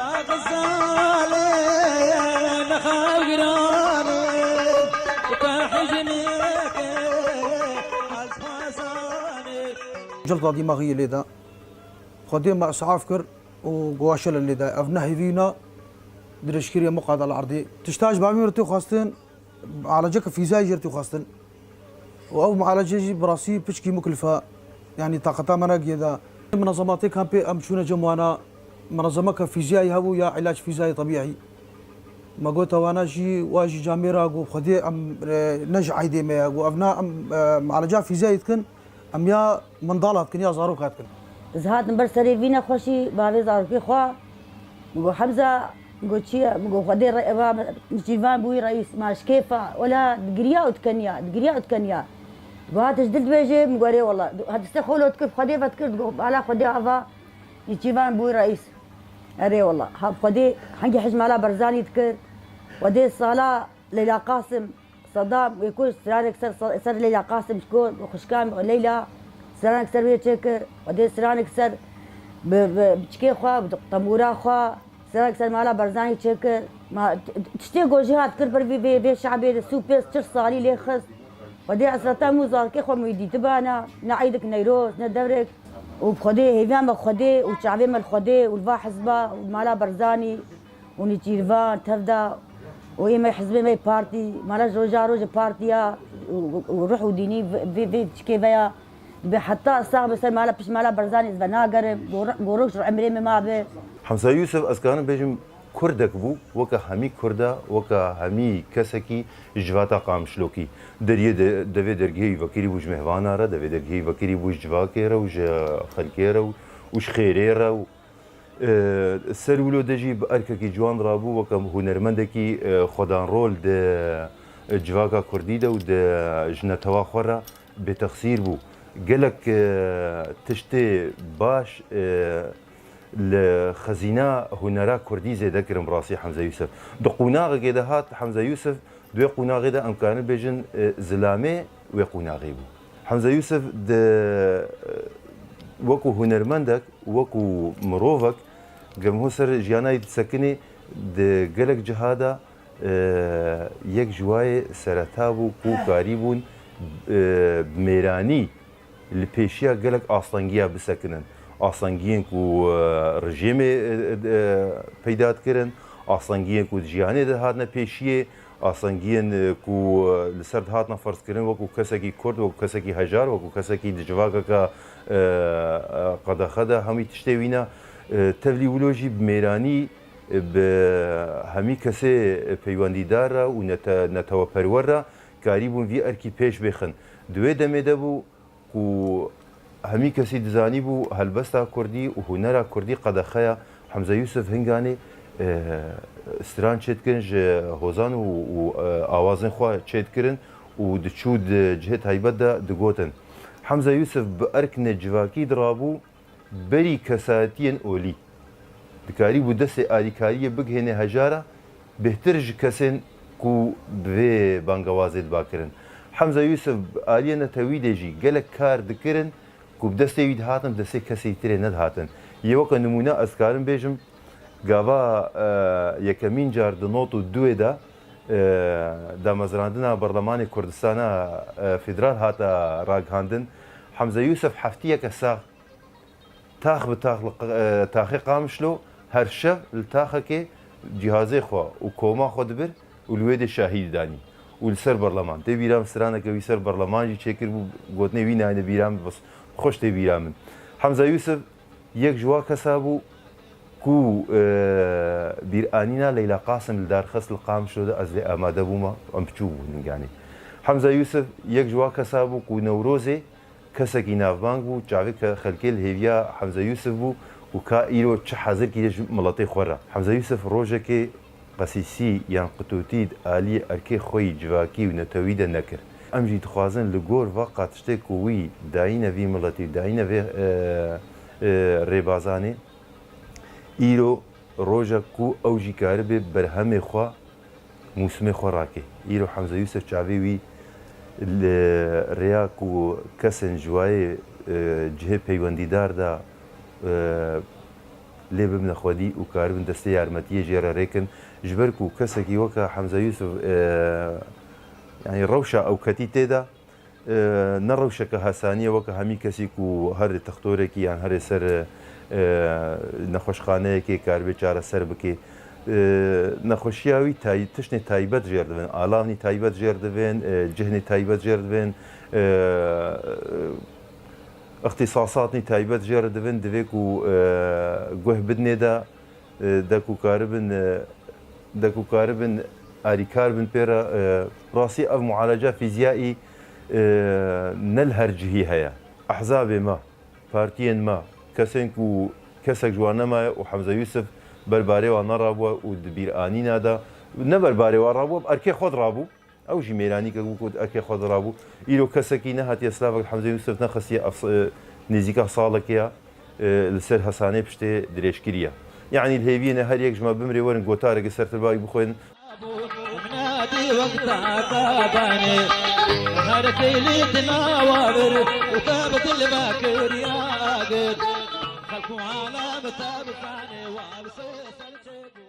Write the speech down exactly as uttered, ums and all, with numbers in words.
Xizalê nexawiranê, te hijnê ke ez xwezanê. Cilta dîmaxiyê lê de. Xwedê me isaf kir û guwaşe li lê de. Ev ne hêvî ne dirêjkirî muqadal erdê. Tişta ji bavê min re tê xwestin, mualeceke fîziyayî jê re tê xwestin. Û ew mualece jî bi rastî piçkî muklife, yanî taqeta me negiye de. Minezematê kampê em çûne cem wana, minezemeke fîziyayî hebû ya îlac fîziyayî tebîî. Me gote wana jî, wa jî camêra got, Xwedê em, e, ne ji eydê me ye. Got, ev na em, e, mualeca fîziyayî dikin, em ya mendala dikin, ya zaroka dikin. Ez hatim ber serê vî nexweşî, bavê zarokê xwe. Min got, Hemza, min got, çi ye? Min got, Xwedê re-, eva, Nêçîrvan bûyî reîs, ma ji kêfa, wela digiriya û dikeniya, digiriya û dikeniya. Got, hate ji dil dibêje, min got, erê wela. Hate destê xwe lo dikir, Xwedê vedikir, digot, bala Xwedê ava, Nêçîrvan bûyî reîs. Erê wela. Ha, Xwedê hengî hij mala Barzanî dikir. Xwedê sala Leyla Qasim, Sedam, wê ku stranek ser, ser Leyla Qasim ji ku xwişka Leyla, stranek ser wê çêkir, Xwedê stranek ser bi, bi biçikê xwe, bi temûra xwe, stranek ser mala Barzanî çêkir. Ma t-, t-, tiştê ku jê hat kir ber vê, vê, vê şabê de sûpêz çil salî lê xist. Xwedê esreta min û zarokê xwe min wî dîtibana, ne eydik neyroz, ne devrek. Û bi Xwedê hêviya me Xwedê û çavê me li Xwedê û li va hizba û li mala Barzanî. û Nêçîrvan tev da û ê me hizbê me partî, mala ji roja rojê partiya û, û ruh û dînî vê, vê, vê çikê veya dibe heta sax be ser mala pişt mala Barzanî ez venagerim, gor-, gorok ji emrê me mabe. Hemza Yûsif, ez karim bêjim, Kurdek bû, weke hemî Kurda, weke hemî kesekî ji civata Qamişlokî. Deriyê de, devê dergehê wî vekirî bû ji mêhvana re, devê dergehê wî vekirî bû ji civakê re û ji xelkê re û, û ji xêrê re û E, ser wilo de jî bi erkekî ciwan rabû, weke hunermendekî, e, xwedanrol di, e, civaka kurdî de û di, e, ji netewa xwe re bêtexsîr bû. Gelek, e, tiştê baş, e, li xezîna hunera kurdî zêde kirin bi rastî Hemze Yûsif. Di qûnaxekê de hat Hemze Yûsif, di wê qûnaxê de em karin bêjin, e, zilamê wê qûnaxê bû. Hemze Yûsif di, e, wekû hunermendek, wekû mirovek, gem ho ser jiyana yî disekinê, di gelek ciha de, e, yek ji wayê sereta bû ku karîbûn, e, bi mêranî li pêşiya gelek astengiya bisekinin. Astengiyên ku, e, rejîmê, e, e, peyda dikirin, astengiyên ku di jiyanê de hatine pêşiyê, astengiyên, e, ku, e, li ser dihatine ferzkirin wekû kesekî kurd, wekû kesekî hejar, wekû kesekî di civakeke, e, e, qedexe de hemî tiştê wî ne. E, tevlî wilo jî bi mêranî, e, bi hemî kesê, e, peywendîdar re û nete-, neteweperwer re karîbûn vî erkî pêş bêxin. Di wê demê de bû, ku hemî kesî dizanîbû helbesta kurdî û hunera kurdî qedexe ye. Hemze Yûsif hinganê, e, stran çêdikirin ji hozan û, û, e, awazên xwe çêdikirin û diçû di cihê taybet de digotin. Hemze Yûsif bi erk necivakî dirabû berî kesayetiyên olî. Dikarîbû destê alîkariyê bigihêne hejara bêhtir ji kesên ku bi vê bangewazê diba kirin. Hemza Yûsif bi aliyê netewî de jî gelek kar dikirin ku bi destê wî dihatin, bi destê kesê tirê nedihatin. Yê weke nimûne ez karim bêjim, gava, e, yekemîn car di not û duê de, e, damezrandina Berlemanê Kurdistana, e, Federal hate ragihandin. Hemza Yûsif heftiyeke sax tax bi tax li q-, e, taxê Qamişlo her şev li taxekê cîhazê xwe û koma xwe dibir û li wê dê şahî didanî û li ser berleman. Tê bîra min straneke wî ser berleman jî çêkiribû, gotinê wî nayêne bîra min, bes xweş tê bîra min. Hemza Yûsif yek ji wa kesa bû ku, e, bîranîna Leyla Qasim li dar xist li Qamişlo de, ez lê amade bûme, em biçûk bûn hinganê. Hemza Yûsif yek ji wa kesa bû ku Newrozê kesekî navbang bû, çavê ke xelkê li hêviya Hemze Yûsif bû û ka îro çi hezir kiriye ji miletê xwe re. Hemze Yûsif rojekê qesîsî yan qitûtî di aliyê erkê xwe yî civakî û netewî de nekir. Em jî dixwazin li gor va qatiştê ku wî dayîne vî miletî û dayîne vê, e, e, rêbazanê, îro rojek ku ew jî karibe berhemê xwe mûsimê xwe rake. Îro Hemze Yûsif çavê wî li rêya ku kesên ji wayê, e, cihê peywendîdar de, e, lê bibine xwedî û karibin destê yarmetiyê jê re rêkin. Ji ber ku kesekî weke Hemze Yûsif, e, yanî rewşa ew ketî tê de, e, ne rewşeke hesanî ye weke hemî kesî ku herê textorekî yan herê ser, e, nexweşxaneyekê karibe çareser bike. E, nexweşiya wî tay-, tiştê taybet jêr dibin, alavnî taybet jêr dibin, e, cihnê taybet jêr dibin, e, îxtîsasatnî taybet jê re dibin, divê ku, e, guh bidinê de, e, de ku karibin, e, de ku karibin alîkar bin pê re, e, rastî ev mualeca fîziyayî, e, ne li her cihî heye. Ehzabê me, partiyên me, kesên ku kesek ji wan nemaye û Hemze Yûsif ber barê wan nerabûye û di bîranîna de, ne ber barê wan rabûye, bi erkê xwe dirabû. Ew jî mêranîkek bû ku di erkê xwe de rabû. Îro kesekî nehatiye silavek Hemze Yûsif nexisiye, ev s-, e, nêzîka salekê ya, e, li ser hesanê piştê dirêj kiriye. Yanî li hêviyê ne her yek ji me bimrê werin gotareke sertilbavî bixwînin. Her têlê di nawa vir û te bi dil ve kiriya gir. Xelk û alem te bizane wa li ser ser çêbû.